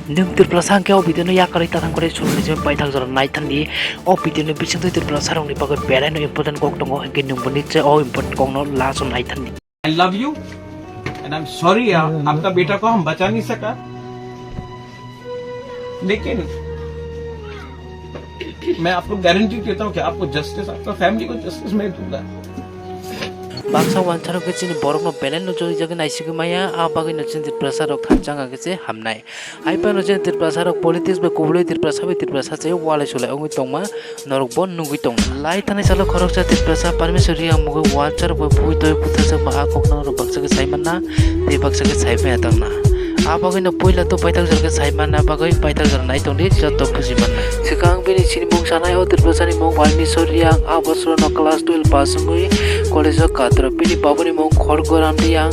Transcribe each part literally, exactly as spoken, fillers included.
Nwng Tiprasa hwnkhe o video no yakarwi tathang kwrwi suru ni simi paithak jora naithandi. O video ni bisingtwi Tiprasa rokni bagwi belai no important kok tongo, hwnkhe nwng bo nichai o important kok no last o naithandi. I love you and I'm sorry यार, आपका बेटा को हम बचा नहीं सका, लेकिन मैं आपको गारंटी देता हूँ कि आपको जस्टिस, आपका फैमिली को जस्टिस मैं दूंगा। Baksa wansarok khe chini borokno belai no jolijagwi naisigwi maya, a bagwino chini Tiprasa rok thansa wngkha khe se hamnai. Hai phano chini Tiprasa rok politics bai kubulwi Tiprasa bai Tiprasa se walai sulai wngwi tongma norok bo nugwi tongna. Lai thani salo khoroksa Tiprasa Parmeshwar Reang mungwi wansarok bai phui toi butharjak ba a kokno rok baksa khe sai manna tei baksa khe sai maya tongna. A bagwino puila to paithak jora khe sai manna bagwi paithak jora nai tongdi joto buji manna. Swkang bini sinimung sanai o Tiprasa ni mung Parmeshwar Reang, a bosorono class twelve pass wngwi college o katrok. Bini babuni mung Khorgoram Reang.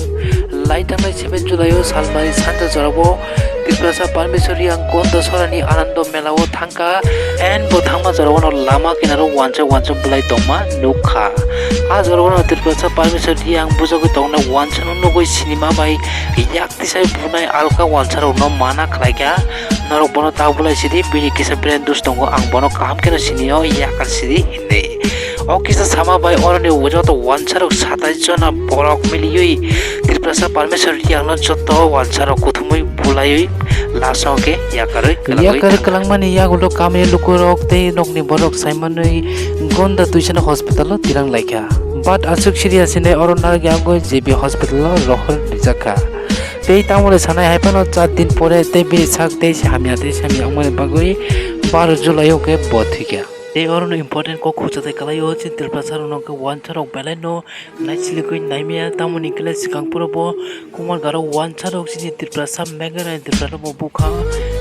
Lai thangnai seven July o salmari sanja jorabo Tiprasa Parmeshwar Reang Gonda Sorani Anando Mela o thangkha, and bo thangma jorao no lama kinaro wansa wansa bwlai tongma nukha. A jorao no Tiprasa Parmeshwar Reang bujagwi tongna wansa no nugwi sinima bai yak tisai bunai alka wansa rok no mana khlaikha. Norok bono ta bwlai sidi, bini kisa friend dus tongo, ang bono kaham kheno sinio, yakar sidi hinwi. O kisa sama bai oroni joto wansarok satais jona borok miliwi Tiprasa Parmeshwar Reangno joto wansarok kuthumwi bulaiwi last o khe yakarwi kwlangwi Yakar thangkha. Kwlangmani yagulo kamini lukurok tei nokni borok saimanwi Gonda Tuisano hospital o tirang laikha. But aswk serious hinwi oro narwkya wngwi J B hospital o rohor rijakha. Tei tamoni sanai hai phano char din pore tei bini sak tei se hamya tei se hamya wngmani bagwi baro July o khe bo thwikha. Tei orono important kok khusa tei kwlaio chini Tiprasa rokno khe wansarok belai no naisiligwi naimaya, tamoni hwnkhe swkang phuru bo Kumar Garo wansarok chini Tiprasa Meghalaya ni Tiprasa rokbo bukha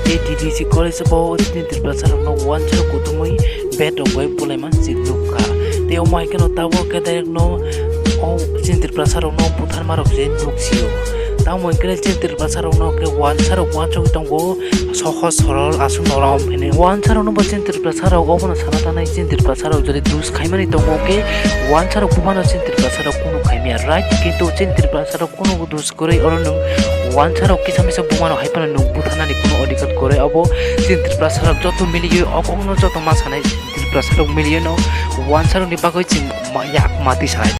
tei D D C college o bo chini Tiprasa rokno wansarok kuthumwi bed rok bai bulaima se nukha. Tei omo hai kheno tabuk khe direct no o chini Tiprasa rokno butharma rok se nuksio. Tamo hwnkhe chini Tiprasa rokno khe wansarok wansugwi tongo. Sohoj sorol aswk norom hwnwi. Wansarokno bo chini Tiprasa rok obono sana tanai chini Tiprasa rok jodi dus khaimani tongo khe wansarok buphano chini Tiprasa rok kunu khaimya right, kintu chini Tiprasa rok kunu dus kwrwi oro nwng wansarok kisa misa bumano hai phano nwng butharnani kunu odhikar kwrwi. Obo chini Tiprasa rok joto miliwi okokno joto ma sanai Tiprasa rok miliwi no wansarokni bagwi chini ma yak mati sanai.